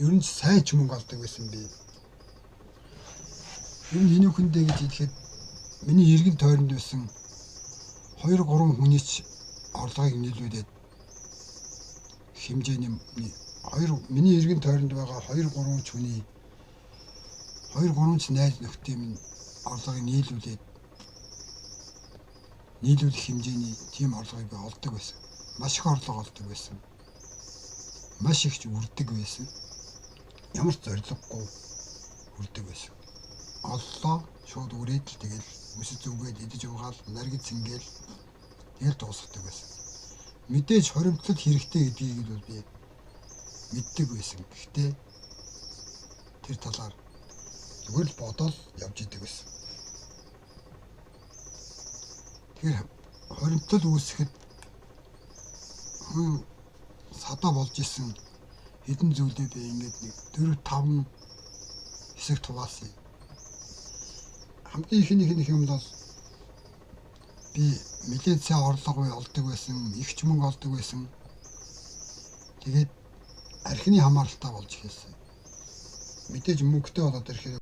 Ер нь ч сайн ч мөнгө олдог байсан би. Ер нь энэ үхэндээ гэж хэлэхэд миний эргэн тойронд байсан 2 3 хүний ч орлогыг нийлүүлээд хэмжээний хоёр миний эргэн тойронд байгаа 2 3 ч хүний 2 3 ч найз нөхдийн минь орлогыг нийлүүлээд нийлүүлэх хэмжээний тийм орлогыг би олдог байсан. Маш их орлого олдог байсан. Маш их ч үрдэг байсан. Ямар ч зорилгогүй үрдэг байсан. Оллоо, шууд үрээд л тэгэл мөсөж зүгээд идэж уугаал наргид цэнгээл тэгэл дуусгадаг байсан. Мэдээж хоримтлал хэрэгтэй гэдгийг л би мэддэг байсан. Гэхдээ тэр талаар зүгээр л бодоол явж идэг байсан. Тэгэхээр хоримтлал үүсгэхэд хүн садаа болж исэн хэдэн зүйлээ би ингээд нэг 4 5 хэсэгт хуваасан. Хамгийн ихнийх юм бол би нэлээд сайн орлого олдог байсан, их ч мөнгө олдог байсан. Тэгээд архины хамааралтай болж эхэлсэн. Мэдээж мөнгөтэй болоод ирэхээр